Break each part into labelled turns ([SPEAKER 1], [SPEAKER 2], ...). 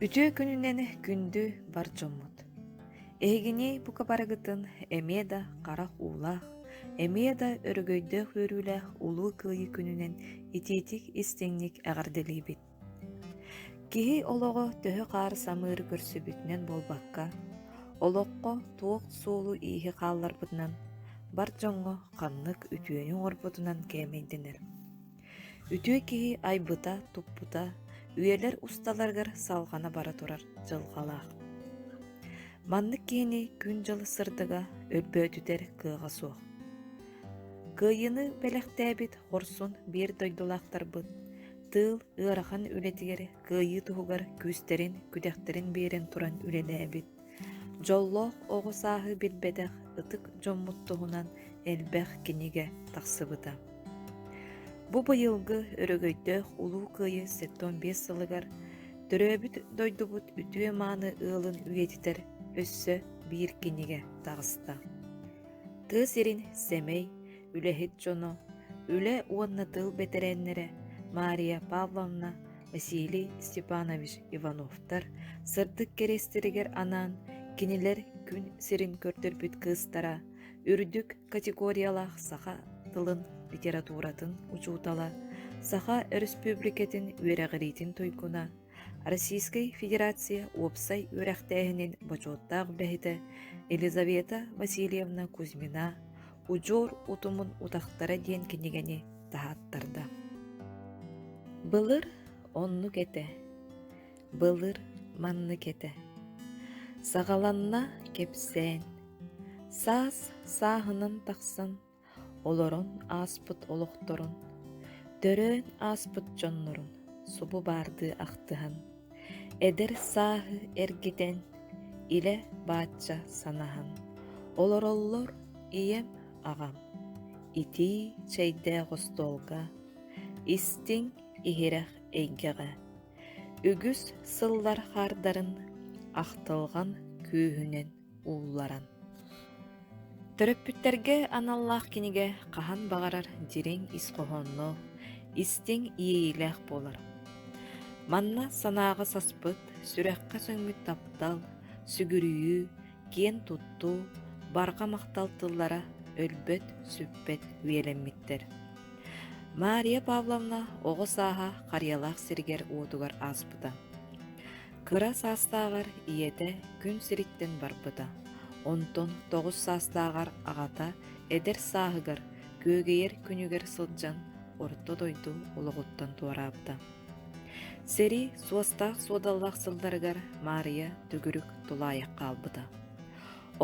[SPEAKER 1] Үтүө күнүнэн күндү бар дьоммут! Эһигини бука барыгытын эмиэ да харах уулаах, эмиэ да өрөгөйдөөх үөрүүлээх Улуу Кыайыы күнүнэн итиитик истиҥник эҕэрдэлиибит! Киһи олоҕо төһө хаар самыыры көрсүбүтүнэн буолбакка, олоххо туох суолу-ииһи хаалларбытынан, бар дьоҥҥо ханнык үтүөнү оҥорбутунан кээмэйдэнэр. Үтүө киһи айбыта-туппута үйэлэр усталарыгар салҕана бара турар дьылҕалаах. Маннык киһини күн-дьыл сырдыга өлбөөтүтэр кыаҕа суох. Кыайыыны бэлэхтээбит хорсун биир дойдулаахтарбыт тыыл ыарахан үлэтигэр кыайыы туһугар күүстэрин-күдэхтэрин биэрэн туран үлэлээбит, дьоллоох оҕо сааһы билбэтэх ытык дьоммут туһунан элбэх кинигэ тахсыбыта. Бу быйылгы өрөгөйдөөх Улуу Кыайыы 75 сылыгар төрөөбүт дойдубут үтүө-мааны ыалын үйэтитэр өссө биир кинигэ таҕыста. Тыа сирин сэмэй, үлэһит дьоно, үлэ уонна тыыл бэтэрээннэрэ Мария Павловна, Василий Степанович Ивановтар сырдык кэриэстэригэр анаан кинилэр күн сирин көрдөрбүт кыыстара, үрдүк категориялаах саха тылын, литературатын учуутала, Саха Өрөспүүбүлүкэтин үөрэҕириитин туйгуна, Российскай Федерация уопсай үөрэхтээһинин бочуоттаах үлэһитэ Елизавета Васильевна Кузьмина «Удьуор утумун утахтара» диэн кинигэни таһааттарда. Былыр оннук этэ, былыр маннык этэ. Саҕаланна кэпсээн, саас сааһынан тахсан олорон ааспыт олохторун, төрөөн ааспыт дьоннорун субу баардыы ахтыһан, эдэр сааһы эргитэн, илэ баачча санаһан олороллор ийэм, аҕам итии чэйдээх остуолга, истиҥ иһирэх эйгэҕэ үгүс сыллар хаардарын ахтылҕан күүһүнэн уулларан. Төрөппүттэргэ аналлаах кинигэ хаһан баҕарар дириҥ ис хоһоонноох, истиҥ иэйиилээх буолар. Манна санааҕа саспыт, сүрэххэ сөҥмүт таптал, сүгүрүйүү, киэн туттуу, барҕа махтал тыллара өлбөт-сүппэт үйэлэммиттэр. Мария Павловна оҕо сааһа Харыйалаах сиригэр-уотугар ааспыта. Кыра саастааҕар ийэтэ күн сириттэн барбыта, онтон 9 саастааҕар аҕата эдэр сааһыгар күөгэйэр күнүгэр сылдьан орто дойду олоҕуттан туораабыта. Сэрии суостаах-суодаллаах сылларыгар Маарыйа төгүрүк тулаайах хаалбыта.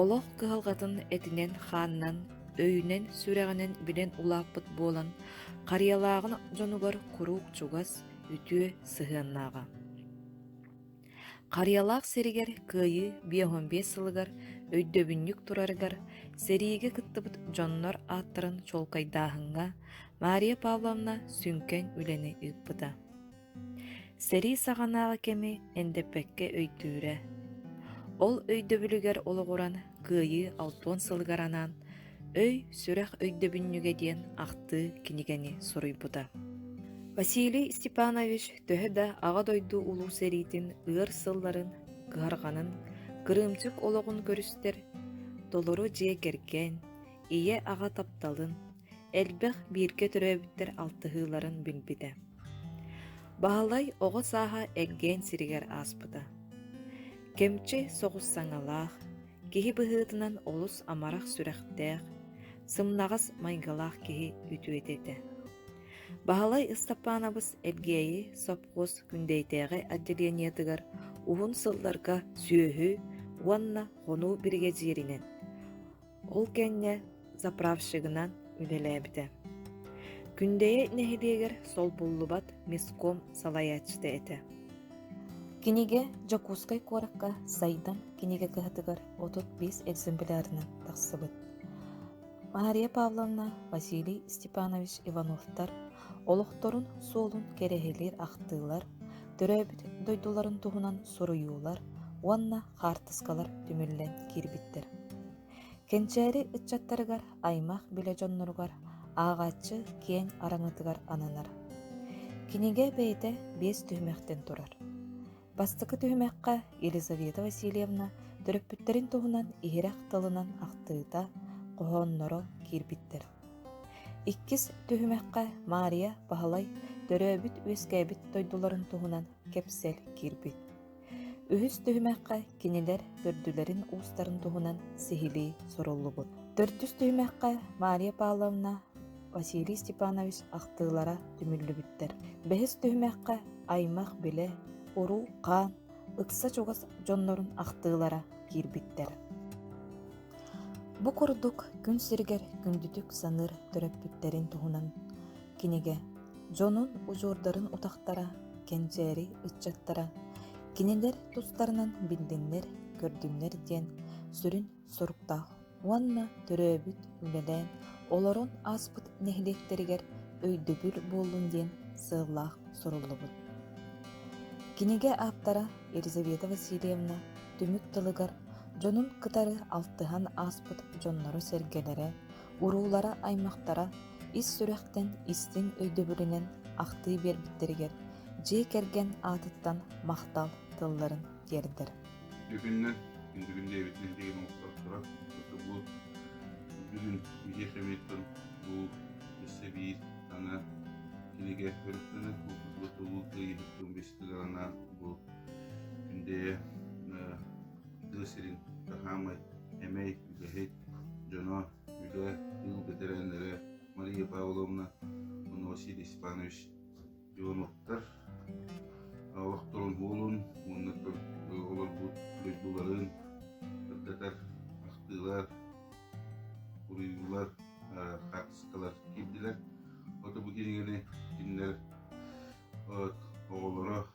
[SPEAKER 1] Олох кыһалҕатын этинэн-хаанынан, өйүнэн-сүрэҕинэн билэн улааппыт буолан, Харыйалааҕын дьонугар куруук чугас, үтүө сыһыаннааҕа. Харыйалаах сиригэр Кыайыы 55 сылыгар өйдөбүнньүк турарыгар сэриигэ кыттыбыт дьоннор ааттарын чуолкайдааһыҥҥа Мария Павловна сүҥкэн үлэни ыыппыта. Сэрии саҕанааҕы кэми эндэппэккэ өйдүүрэ. Ол өйдөбүлүгэр олоҕуран Кыайыы 60 сылыгар анаан Өй, сүрэх өйдөбүнньүгэ диэн ахтыы кинигэни суруйбута. Василий Степанович төһө да Аҕа дойду Улуу сэриитин ыар сылларын, кыһарҕанын, кырыымчык олоҕун көрүстэр, толору дьиэ кэргэн, ийэ-аҕа тапталын, элбэх бииргэ төрөөбүттэр алтыһыыларын билбитэ. Баһылай оҕо сааһа Элгээн сиригэр ааспыта. Кэмчи соҕус саҥалаах, Киһи быһыытынан олус амарах сүрэхтээх, сымнаҕас майгылаах киһи үтүөтэ этэ. Баһылай Ыстапаанабыс Элгээйи сопхуос Күндэйдээҕи отделениетыгар уһун сылларга сүөһү уонна хонуу биригэдьииринэн, ол кэннэ заправщигынан үлэлээбитэ. Күндэйэ нэһилиэгэр солбуллубат местком салайааччыта этэ. Кинигэ Дьокуускай куоракка Сайдам кинигэ кыһатыгар 35 экземплярынан тахсыбыт. Мария Павловна, Василий Степанович Ивановтар олохторун суолун кэрэһилиир ахтыылар, төрөөбүт дойдуларын туһунан суруйуулар уонна хаартыскалар түмүллэн киирбиттэр. Кэнчээри ыччаттарыгар, аймах-билэ дьонноругар ааҕааччы киэҥ араҥатыгар ананар. Кинигэ бэйэтэ биэс түһүмэхтэн турар. Бастакы түһүмэххэ Елизавета Васильевна төрөппүттэрин туһунан иһирэх тылынан ахтыыта, хоһоонноро киирбиттэр. Иккис түһүмэххэ Маарыйа Баһылай төрөөбүт-үөскээбит дойдуларын туһунан кэпсэл киирбит. Үһүс түһүмэххэ кинилэр төрдүлэрин уустарын туһунан сиһилии суруллубут. Төрдүс түһүмэххэ Мария Павловна, Василий Степанович ахтыылара түмүллүбүттэр. Бэһис түһүмэххэ аймах-билэ, уруу-хаан, ыкса чугас дьоннорун ахтыылара киирбиттэр. Бу курдук күн сиригэр күндүтүк саныыр төрөппүттэрин туһунан кинигэ дьонун удьуордарын утахтара, кэнчээри ыччаттара, кинилэр тустарынан биллиннэр, көрдүннэр диэн сүрүн соруктаах уонна төрөөбүт, үлэлээн, олорон ааспыт нэһилиэктэригэр өйдөбүл буоллун диэн сыаллаах суруллубут. Кинигэ ааптара Елизавета Васильевна түмүк тылыгар дьонун кытары алтыһан ааспыт дьонноро-сэргэлэрэ, уруулара-аймахтара ис сүрэхтэн истиҥ өйдөбүлүнэн ахтыы биэрбиттэригэр дьиэ кэргэн аатыттан махтал тылларын тиэрдэр.
[SPEAKER 2] Бүгүннэн, бүгүн диэбит нэһилиэгин олохтоохторо бу бүгүн биһиэхэ эмиэттэн бу өссө биир саҥа кинигэ өрүттэнэ бу улуу Кыайыы бэстигэр анаан бу Күндэйэ тыа сирин хаһаамай эмэй үлэһит дьоно үлэ тыыл бэтэрээннэрэ Мария Павловна уонна Василий Степанович Ивановтар олохторун уолун уонна олорбут дойдуларын сырдатар ахтыылар, уруйуулар, хаартыскалар киирдилэр. Ото бу кинигэни кинилэр оҕолоро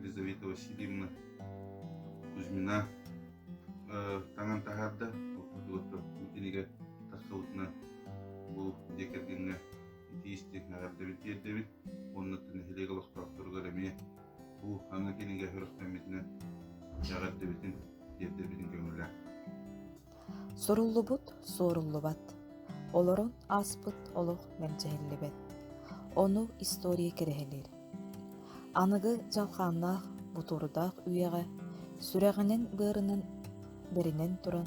[SPEAKER 2] Елизавета Васильевна Кузьмина таҥан таһаарда. Бу кинигэ тахсыбытынан бу дьиэ кэргэҥҥэ итии-истиҥ эҕэрдэбин тиэрдэбит уонна нэһилиэк олохтоохторугар эмиэ бу саҥа кинигэ сүрэхтэммитинэн эҕэрдэбитин тиэрдэрбитин көҥүллээх.
[SPEAKER 1] Суруллубут суоруллубат, олорон ааспыт олох мэлдьэһиллибэт, ону история кэрэһэлиир. Аныгы дьалхааннаах, бутуурдаах үйэҕэ сүрэҕинэн-быарынан бэринэн туран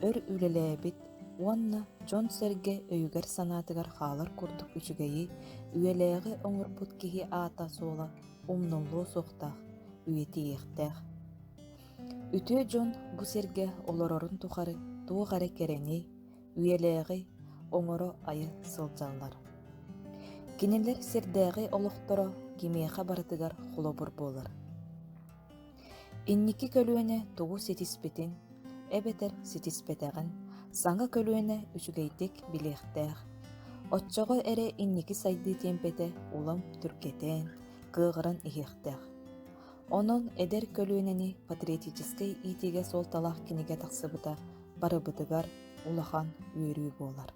[SPEAKER 1] өр үлэлээбит уонна дьон-сэргэ өйүгэр-санаатыгар хаалар курдук үчүгэйи, үйэлээҕи оҥорбут киһи аата-суола умнуллуо суохтаах, үйэтийиэхтээх. Үтүө дьон бу сиргэ олорорун тухары туох эрэ кэрэни, үйэлээҕи оҥоро-айа сылдьаллар. Кинилэр сирдээҕи олохторо кимиэхэ барытыгар холобур буолар. Инники көлүөнэ тугу ситиспитин эбэтэр ситиспэтэҕин саҥа көлүөнэ үчүгэйдик билиэхтээх. Оччоҕо эрэ инники сайдыы тиэмпэтэ улам түргэтээн, кыаҕыран иһиэхтээх. Онон эдэр көлүөнэни патриотическай иитиигэ суолталаах кинигэ тахсыбыта барыбытыгар улахан үөрүү буолар.